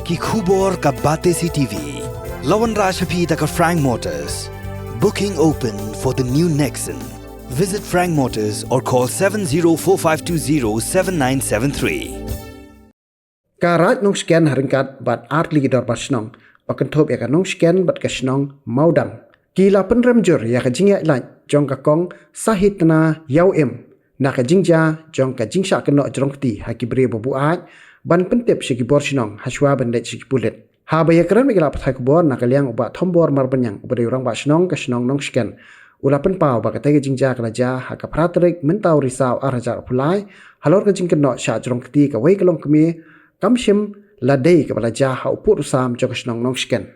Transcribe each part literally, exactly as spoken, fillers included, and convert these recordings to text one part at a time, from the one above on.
Ki khubor ka Batesi T V. La wanrah sha phi da ka Frank Motors. Booking open for the new Nexon. Visit Frank Motors or call seven zero four five two zero seven nine seven three. Ka Raid Nongshken ha ryngkat bad artylli ki dorbar shnong ba kynthup ïa ka Nongshken bad ka shnong Mawdang, ki la pynrem jur ïa ka jingïaid lait jong ka Kong Sahitna Ïawim na ka jingjia jong ka jingshah kynnoh jrong kti ha ki briew ba buaid ban pyntip sha ki bor shnong hashwa ban leit sha ki pulit. Haba ïakren bad ki lad pathai khubor na ka liang u Bah Thombor Marbaniang uba dei u rangbah shnong ka shnong Nongshken, u la pynpaw ba katei ka jingjia ka la jia ha ka phra tarik mynta u Risaw ar hajar arphew lai halor ka jingkynnoh shah jrong kti kawei ka longkmie, kam shym la dei kaba la jia ha u pud u sam jong ka shnong Nongshken.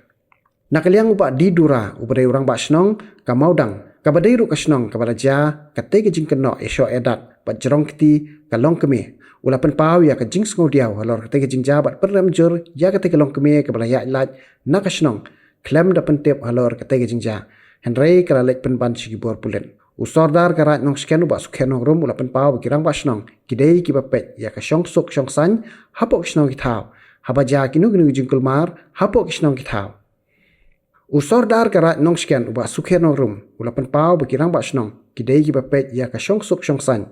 Na ka liang u Bah D Dura uba dei u rangbah shnong ka Mawdang kaba dei ruh ka shnong kaba la jia katei ka jingkynnoh ïashoh ïadat bad jrong kti ka longkmie, u la pynpaw ïa ka jingsngewdiaw halor katei ka jingjia bad pynrem jur ïa katei ka longkmie kaba la ïaid lait na ka shnong khlem da pyntip halor katei ka jingjia, hynrei ka la leit pynban sha ki bor pulit. U Sordar ka Raid Nongshken u Bah Sukhen Nongrum u la pynpaw ba ki rangbah shnong ki dei kiba peit ïa ka shongsuk shongsaiñ hapoh ki shnong ki thaw, haba jia kino kino ki jingkulmar hapoh ki shnong ki thaw. U Sordar ka Raid Nongshken u Bah Sukhen Nongrum u la pynpaw ba ki rangbah shnong ki dei kiba peit ïa ka shongsuk shongsaiñ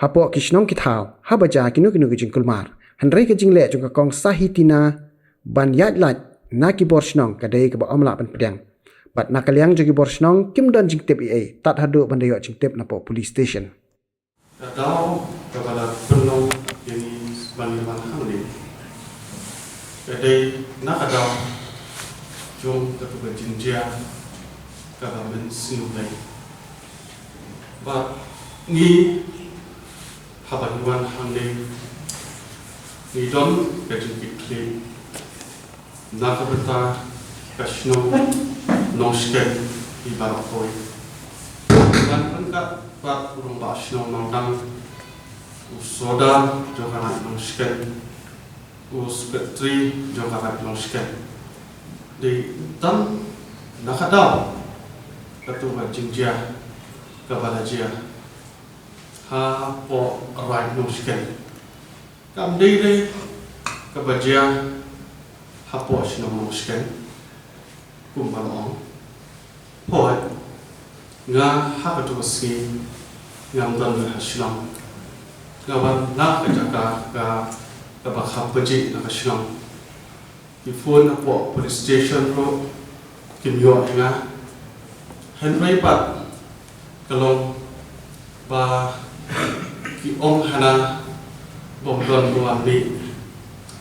hapoh ki shnong ki thaw haba jia kino kino ki jingkulmar, hynrei ka jingleh jong ka Kong Sahitina ban ïaid lait na ki bor shnong ka dei kaba ym lah ban pdiang. Bad na ka liang jong ki bor shnong kim don jingtip ei ei tad haduh ban da ïoh jingtip napoh police station. Ka daw kaba la pynlong ïa ngi ban ïa man hangne ka dei na ka daw jong katu ka jingjia kaba mynsngew dei. Bad ngi haba ngi wan hangne ngi don ka jingkitkhlieh na ka bynta ka shnong Nongshken hi baroh kawei. Ngan ryngkat bad u rangbah shnong Mawdang, u Sordar jong ka Raid Nongshken, u Secretary jong ka Raid Nongshken. Dei tang na ka daw katu ka jingjia kaba la jia hapoh Raid Nongshken. Kam dei re kaba jia hapoh shnong Nongshken kumba la ong. Hooid, nga ha katu ka sngi ngam don re ha shnong. Nga wan na ka jaka ka, kaba kham pajih na ka shnong. Ki phone hapoh police station ruh kim ïoh ïa nga. Hynrei pat ka long ba ki ong hana bym don ba wan mih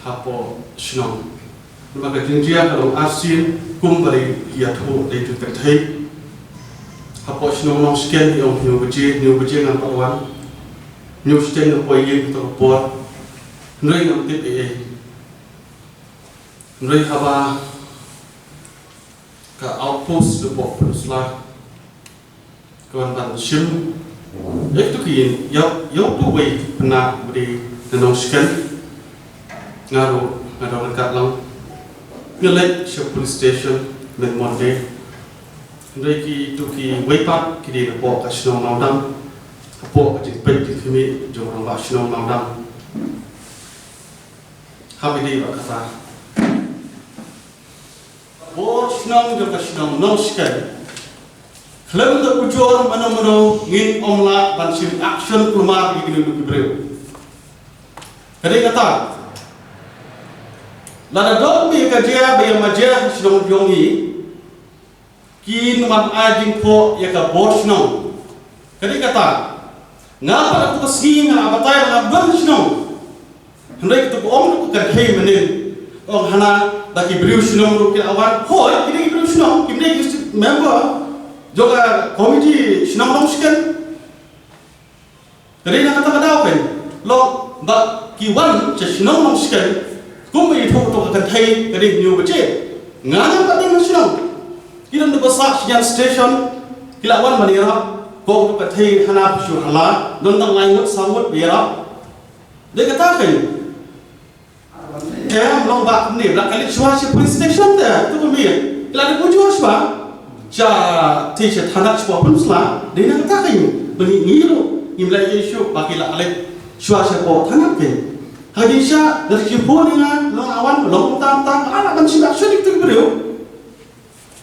hapoh shnong. Namar ka jingjia ka long arsien kumba la ïathuh da i kynthei. Hapoh shnong Nongshken i ong hynñiew baje, hynñiew baje ngan pat wan. Hynñiew shiteng hapoh ïing, kato ka por. Hynrei ngam tip ei ei. Hynrei haba ka outpost hapoh Pynursla ka wan ban shim ïa kito ki ïing, ïa, ïa uto uwei u khynnah uba dei na Nongshken, nga ruh nga dang ryngkat lang. Nga leit sha police station mynta Monday. Hynrei kito kiwei pat ki dei napoh ka shnong Mawdang, hapoh ka jingpeit jingkhmih jong u rangbah shnong Mawdang. Haba ïadei bad kata, bor shnong jong ka shnong Nongshken, khlem da ujor mano mano ngin ym lah ban shim action kulmar ïa kino kino ki briew. Ka dei kata, lada don ïa ka jia ba ïa ma jia ha shnong jong ngi, kin wan ai jingphoh ïa ka bor shnong. Ka dei kata, nga pat ha katu ka sngi nga la batai ba ngam don shnong. Hynrei katu ka ong katu ka kynthei mynnin, ong hana da ki briew shnong ruh ki la wan. Hooid, ki dei ki briew shnong, kim dei ki member jong ka komiti shnong Nongshken. Ka dei na kata ka daw kein, long ba ki wan sha shnong Nongshken, kumba i ong katu ka kynthei, ka dei hynñiew baje. Nga ngam pat don ha shnong. Ki don ba sah sha ïing station, ki la wan ban ïarap. Ko katu ka kynthei hana phi shu hala, don tang lai ngut saw ngut ba ïarap. Dei kata kein. Em, long ba kumne, ba la kylli shuwa sha police station te, tu kumne. Ki la dep ujor shuwa. Sha, te sha thana shuwa pun sla, dei na kata kein. Ba ngi, ngi ruh ngim leh issue ba ki la kylli shuwa shapoh thana kein. Hadien sha, da ki phone ïa nga, long awan, long tam tam,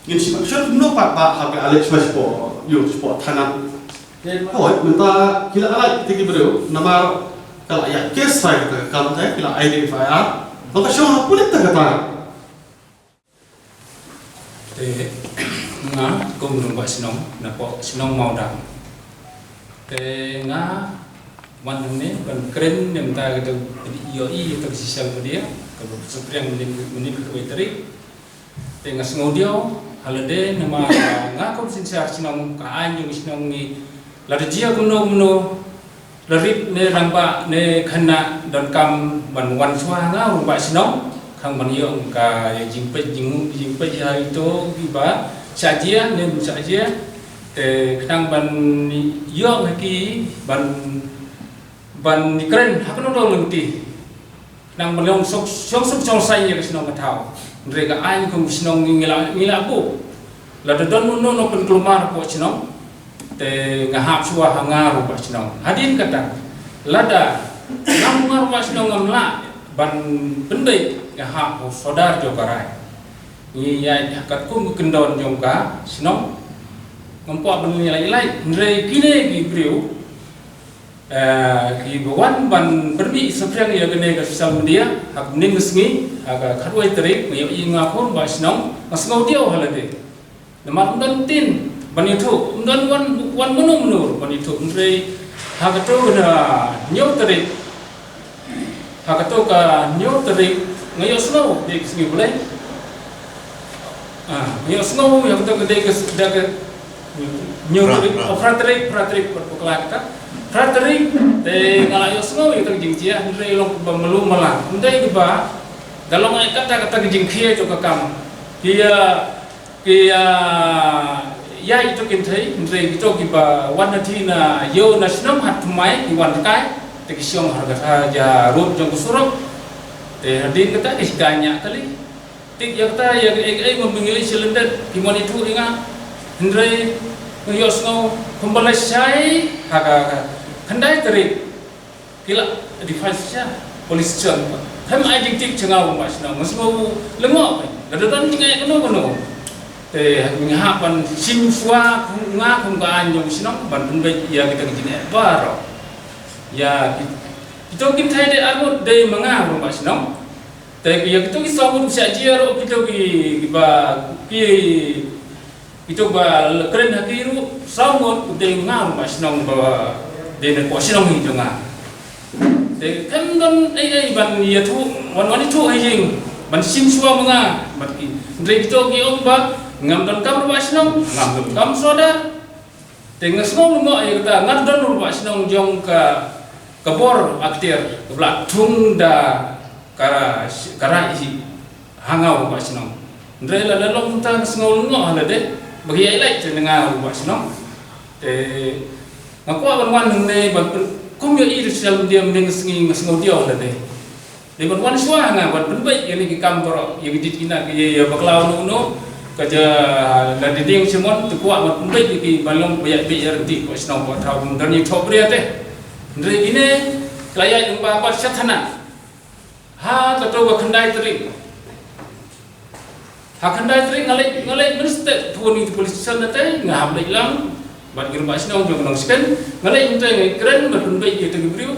Ngin shu shu no pat ba ha ka alek shu shu yu shu thana. Hoi mynta ki la alek te ki briew namar ka la ïa kes rai ka kam te ki la ai de F I R. Ba ka shong ha pulit ta ka ta. Te nga kum nong ba shnong na po shnong Mawdang. Te nga wan hangne ban kren ne mynta ka tu ïohi ïa ka social media ka ba supriang mynta mynta ka wei tarik. Te nga sngew diaw ha lade namar nga kum synshar shnong ka aiñ jong shnong ngi lada jia kumno kumno la rit ne rangbah ne khynnah donkam ban wan shuwa ha nga rangbah shnong khnang ban ïoh ka jingpeit jing jingpeit ïa ito kiba shah jia ne shah jia te khnang ban ïoh ha ki ban ban kren ha kano kano lynti. Nang ba long suk shong suk shong sai ïa ka shnong ka thaw. Hynrei ka aiñ kum shnong ngi la ngi la buh. Lada don uno uno pynkulmar hapoh shnong te nga hap shuwa ha nga ruh ba shnong. Hadien kata lada ngam nga ruh ba shnong ngam lah ban pynbeit nga hap ha sordar jong ka rai. Ngi ïaid ha katkum ka kyndon jong ka shnong. Ngam kwah ban ngi lai lai hynrei kine ki briew Eh, ki ba wan ban pynmih saphriang ïa kane ka social media ha ka mynnin ka sngi ha ka khatwei tarik nga ïohi nga khun ba shnong nga sngew diaw ha lade. Namar ym don tin ban ïathuh ym don wan wan mano mano ban ïathuh hynrei ha kato ka hynñiew tarik ha kato ka hynñiew tarik nga ïohsngew dei ka sngi Blei. Ah, nga ïohsngew ïa kato ka dei ka da ka Hynñiew tarik, oh, phra tarik, phra tarik, phra tarik, phra tarik, te nga la ïohsngew ïa ka jingjia, hynrei long ba malu mala. Hynrei ba da long ïa kata kata ka jingkhia jong ka kam. Ki ïa, ki ïa, ïa ito kin thei, hynrei kito kiba wan na thi na ïew na shnong hat thymmai, ki wan kai, te ki shong ha kata ja rud jong ka surok. Te hadien kata ki shika nya kali. Tik ïa kata ïa ka ei ei ngam ngi lei sha lyndet ki mon ithuh ïa nga. Hynrei nga ïohsngew kumba lashai ha ka khyndai tarik ki la defense sha police station. Hem ai jingtip sha nga u ma shnong nga sngew lyngngoh phi. Lada don jingeh kano kano te nga hap ban shim shuwa kum nga kum ka aiñ jong shnong ban pynbeit ïa kita ki jingeh baroh. Ïa ki kito kin thai dei arngut dei ma nga u ma shnong. Te ki ïa kito ki saw ngut shah jia ruh kito ki kiba ki kito ba kren ha ki ruh saw ngut u dei nga ruh ba shnong ba dei na ko shnong hi jong nga. Te kan don ei ei ban ïathuh wan wan ïathuh ha ïing ban shim shuwa ma nga bad ki. Hynrei kito ki ong ba ngam don kam ruh ba shnong ngam don kam sordar. Te nga sngew lyngngoh ïa kata nga don ruh ba shnong jong ka ka bor akter ka bla thung da ka ka rai hi ha nga ruh ba shnong. Hynrei la la long ta nga sngew lyngngoh ha lade ba ki ai lai te nga ruh ba shnong. Te nga kwah ban wan ne ban kum ïa i social media mynne sngi nga sngew diaw ha lade. Dei ban wan shuwa ha nga ban pynbeit ïa kine ki kam baroh ïa ki dit kina ki ïa bakla uno uno ka ja la dei ding shimon te kwah ban pynbeit ïa ki ban long ba ïa beit ïa renti ko shnong ko thaw ban don ïa thok bria te. Hynrei kine ka la ïa ba ba sha thana ha ka to ba khyndai tarik. Ha khyndai tarik nga leit nga leit minister thun ïa police station na te nga hap leit lang bad ngi ruh ba shnong jong nong sken nga leit nte ngi kren bad pynbeit ïa te ki briew.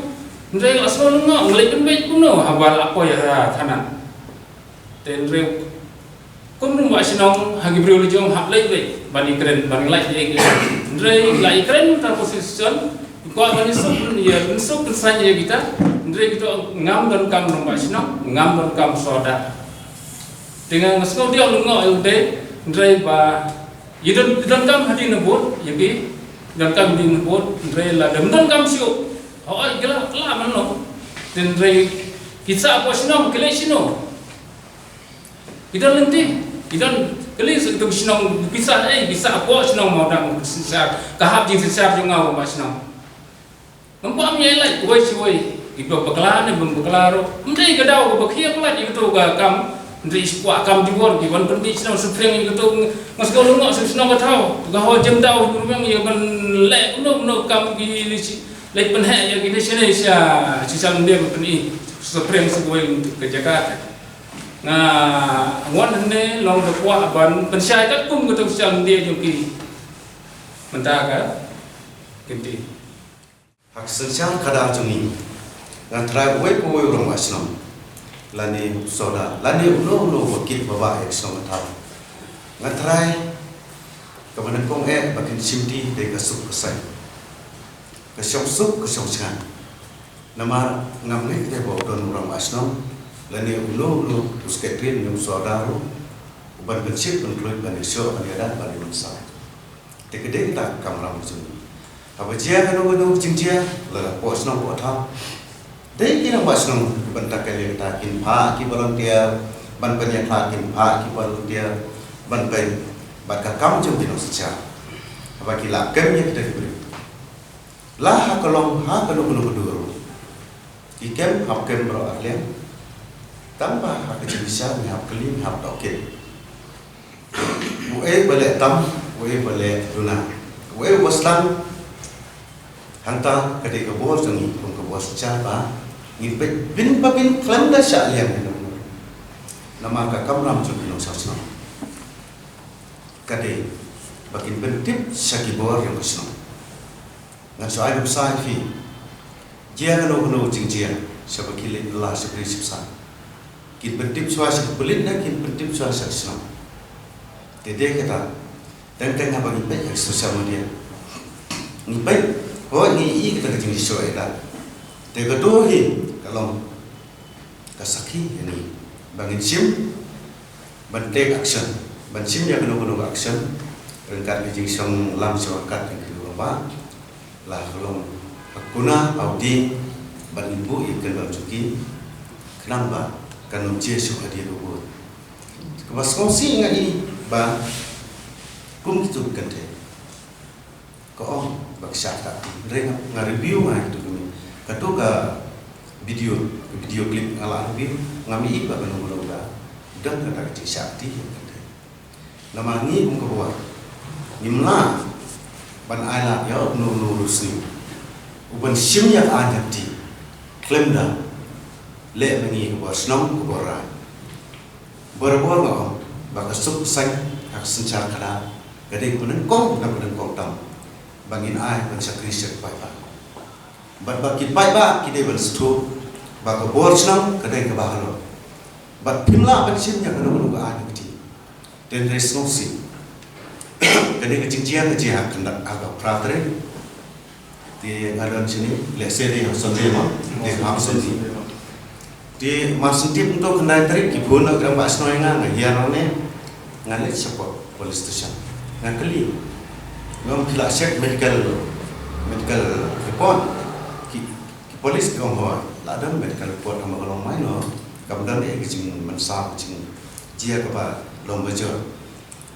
Nte nga sngew nga nga leit pynbeit kumno ha ba la poi ha thana. Te nreu kum ruh ba shnong ha ki briew la jong hap leit leit ban ïa kren ban leit ïa kren. Nreu la ïa kren ta position. Ko ban ïa suk ïa suk ïa kita. Nreu kita ngam don kam ruh ba shnong ngam don kam soda. Te nga sngew diaw lyngngoh ïa u dei hynrei ba ïa don don kam hadien na bud ïa ki don kam hadien na bud hynrei la don don kam shu. Hoi ki la la man no. Te hynrei ki sa ko shnong ki leh shino. Ki don lynti ki don ki leh shu ki shnong ki sa ei ki sa ko shnong mau dang shisha ka hap jing shisha jong nga ba shnong. Nampak mi lai wei shi wei. Iba bakla ne bym bakla ro. Mdei ka daw ka bakhia pala di ka to ka kam. Mdei shi kwah kam di bor ki wan pynbit shnong supreng di ka to. Ngas ka lungok shnong ka thaw ka ho jem daw rumang ïa ban leh kumno kumno kam ki li shi leh pynheh ïa ki ni shane sha shisha mdei ban pyni supreng shi wei ka jaka. Nga wan hangne long da kwah ban pynshai katkum ka social media jong ki mynta ka kynti. Ha ka synshar khadar jong ngi, nga tharai uwei pa uwei u rangbah shnong, lane u sordar, lane uno uno uba kit ba bah ïa ka shnong ka thaw, nga tharai kaba nyngkong eh ba kin shimti dei ka suk ka saiñ, ka shong suk ka shong shngaiñ. Namar ngam ngeit te ba u don u rangbah shnong lane uno uno u sekretari ne u sordar ruh uban pynshit pynkhluit ban ïashoh ban ïada ban ïamynsaw. Te ka dei kata ka kamram ka jong ngi. Haba jia kano kano ka jingjia, lada hapoh shnong hapoh thaw, dei ki rangbah shnong kiban tackle ïa kata, kin phah ki volunteer ban pynïakhlah, kin phah ki volunteer ban pyn, bad ka kam jong ki nongsynshar. Haba ki la kem ïa kita ki briew, la ha ka long ha kano kano ka dur, ki kem hap kem baroh arliang. Tang ba ha ka jingbishar ngi hap kylli, ngi hap tohkit. Uei ba leh tam, uei ba leh duna, uei uba sdang. Hangta ka dei ka bor jong ngi kum ka bor synshar ba ngin peit bin pa bin khlem da shah liang ïa ka bor. Namar ka kamram jong ki nongshong shnong ka dei ba kin pyntip sha ki bor jong ka shnong. Ngan shu ai nuksa ïa phi. Jia kano kano jingjia, shaba ki leit bylla shaphrang shaphrang, kin pyntip shuwa sha ki pulit ne kin pyntip shuwa sha ki shnong? Te dei kata, teng teng haba ngi peit ha social media, ngi peit, hooid ngi ïohi kata ka jingshisha ïa ka. Te kato hi ka long ka sakhi ïa ngi ba ngin shim ban take action, ban shim ïa kano kano ka action ryngkat ka jingshong lam shong ryngkat jong ki rangbah, la ka long ha kuna ha u dieng, ban buh ïa ka kyndon jong ki khnang ba kan ym jia shuh hadien u bud. Kaba sngewsih nga i ba kum kitu ki kynthei, ka ong ba ka shah kti. Hynrei nga, nga review nga ïa kitu ki mih, katu ka video, ka video clip nga la review, ngam i ba kano kano ka don kata ka jingshah kti ïa ka kynthei. Namar ngi kum ka bor ngim lah ban ailad ïa uno uno u riewsniew uban shim ïa ka aiñ ka kti khlem da leh ma ngi ka bor shnong ka bor raid. Barabor nga ong ba ka suk ka saiñ ha ka synshar khadar ka dei kaba nyngkong, kaba nyngkong tam ba ngin ai ban shakri sha ki paidbah. Bad ba ki paidbah ki dei ban sngewthuh ba ka bor shnong ka dei kaba halor. Bad phim lah ban shim ïa kano kano ka aiñ ka kti. Te hynrei sngewsih, kane ka jingjia ka jia ha ka khyndai, ha ka phra tarik. Te nga don shane, lehse dei ha Sunday mo, dei ha Sunday. Te mar shen tip mynta khyndai tarik ki phone na u rangbah shnong ïa nga, nga hiar hangne, nga leit shapoh police station. Nga kylli, nga ong phi la check medical, medical report? Ki, ki police ki ong hooid, la don medical report, namar ka long minor, kam don eh ka jingmynsaw, ka jingjia kaba long major.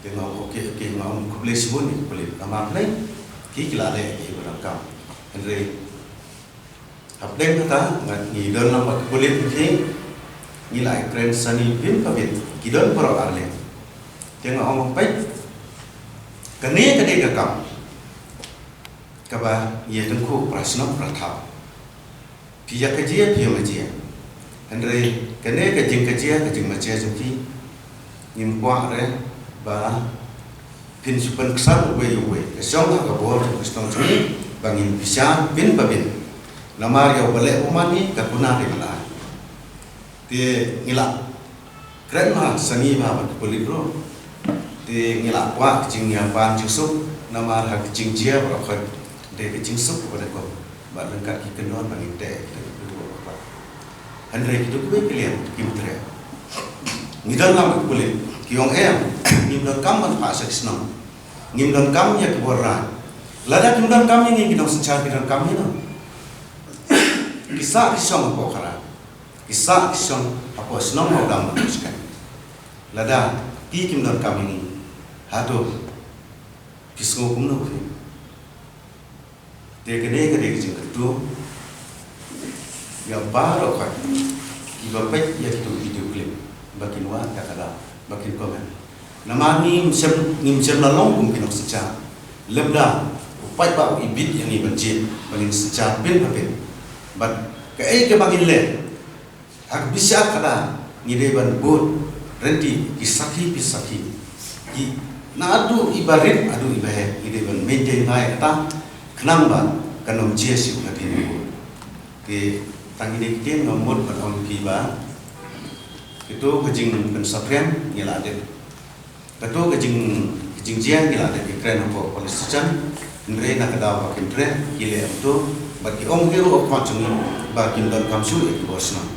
Te nga ong okay, okay, nga ong khublei shibun ïa ki pulit, namar balei ki, ki la leh ïa kiba donkam. Hynrei hapdeng kata, nga, ngi don lang bad ki pulit, ngi, ngi la ïakren sani bun pa bun, ki don baroh arliang. Te nga ong peit, kane ka dei ka kam kaba ïa tyngkhuh para shnong para thaw. Phi ïa ka jia, phi ïa ma jia. Hynrei kane ka jing ka jia, ka jing ma jia jong phi, ngim kwah re ba phin shu pynksan uwei uwei. Ka shong ha ka bor jong ka shnong jong ngi ba ngin bishar bun pa bun. Namar ïa uba leh bymman ngi ka kuna dei ban ai. Te ngi la kren ma sani ma bad ki pulit ruh. Te ngi la kwah ka jingïapan jingsuk, namar ha ka jingjia baroh khoit dei ka jingsuk kaba dei kum bad ryngkat ki kyndon ba ngin teh ïa ki briew baroh khoit. Hynrei kito kiwei ki liang kim treh. Ngi don lang bad ki pulit, ki ong em, ngim donkam ban phah sha ki shnong, ngim donkam ïa ki bor raid. Lada kim donkam ïa ngi, ki nongsynshar ki donkam ïa no? Ki sah ki shong hapoh khara, ki sah ki shong hapoh shnong, hapoh dam, hapoh shkaiñ. Lada ki kim donkam ïa ngi, hato phi sngew kumno phi? Te kane ka dei ka jingkyntu ïa baroh khoit kiba peit ïa kitu ki video clip ba kin wan da ka daw ba kin comment. Namar ngim shym, ngim shym la long kum ki nongsynshar. Lymda u paidbah u ibit ïa ngi ban jied ba ngin synshar pynpaw pynpaw. Bad kaei kaba ngin leh ha ka bishar khadar, ngi dei ban bud ryntih ki sakhi, ki sakhi, ki, naduh iba rit haduh iba heh, ngi dei ban maintain ïa kata, khnang ba kan ym jia shuh hadien ba bud. Te tang kine ki ktien nga mut ban ong ïa phi ba kato ka jingpynsaphriang ngi la dep. Kato ka jing, ka jingjia ngi la dep ïakren hapoh police station. Hynrei na ka daw ba kim treh, ki leh kumto, bad ki ong hi ruh ha khmat jong ngi ba kim donkam shuh ïa ki bor shnong.